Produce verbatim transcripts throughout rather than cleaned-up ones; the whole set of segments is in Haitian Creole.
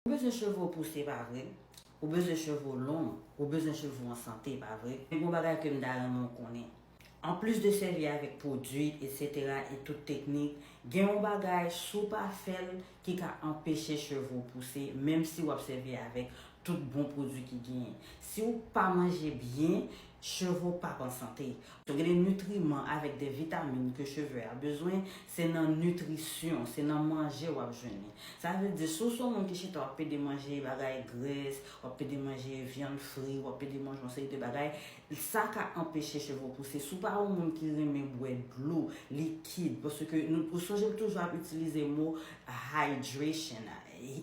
Ou bezwen cheve w pouse, pa vre? Ou bezwen cheve w long, ou bezwen cheve w an sante, pa vre? Men gon bagay ke m ta renmen w konnen. Anplis de sèvi avèk pwodui, etsetera, e tout teknik, gen yon bagay, si w pa fè l, ki ka anpeche cheve w pouse, menm si w ap sèvi avèk tout bon pwodui ki genyen. Si w pa manje byen, cheve w p ap an sante. Gen de nitriman avèk de vitamin ke cheve a bezwen, se nan nitrisyon, se nan manje w ap jwenn li. Sa vle di, si w se yon moun ki chita w ap pede manje bagay grès, w ap pede manje vyann fri, w ap pede manje yon seri de bagay, sa ka anpeche cheve w pouse. Si w pa yon moun ki renmen bwè dlo likid, paske nou, ou sonje m toujou ap itilize mo hydration,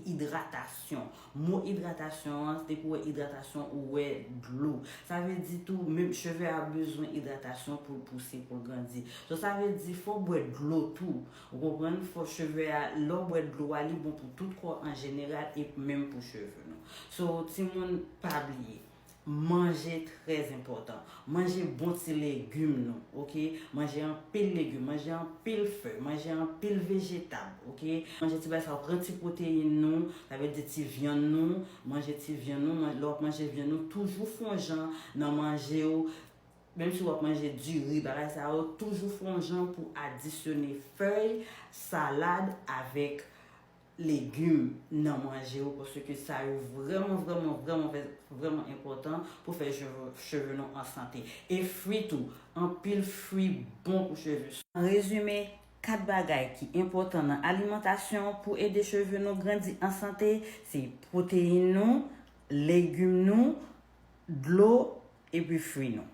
idratasyon. Mo idratasyon an, depi w wè idratasyon, ou wè dlo. Sa vle di tou, menm cheve a bezwen idratasyon pou l pouse, pou l grandi. So, sa vle di, fò w bwè dlo tou. Ou konprann? Fò cheve a, lè w bwè dlo a, li bon pou tout kò an jeneral e menm pou cheve nou. So, timoun, pa bliye. Manje trè enpòtan. Manje bon ti legim nou, oke? Manje anpil legim, manje anpil fèy, manje anpil vejetab, oke? Manje ti bagay sa yo, pran ti pwoteyin nou, sa vle di ti vyann nou, manje ti vyann nou, man- lè w ap manje vyann nou, toujou fè yon jan nan manje w, menm si w ap manje diri, bagay sa yo, toujou fè yon jan pou adisyone fèy, salad avèk legim nan manje w, paske sa yo vrèman, vrèman, vrèman, vrèman enpòtan pou fè cheve, cheve nou an sante. E fwi tou, anpil fwi bon pou cheve. An rezime, kat bagay ki enpòtan nan alimantasyon pou ede cheve nou grandi an sante, se pwoteyin nou, legim nou, dlo, epi fwi nou.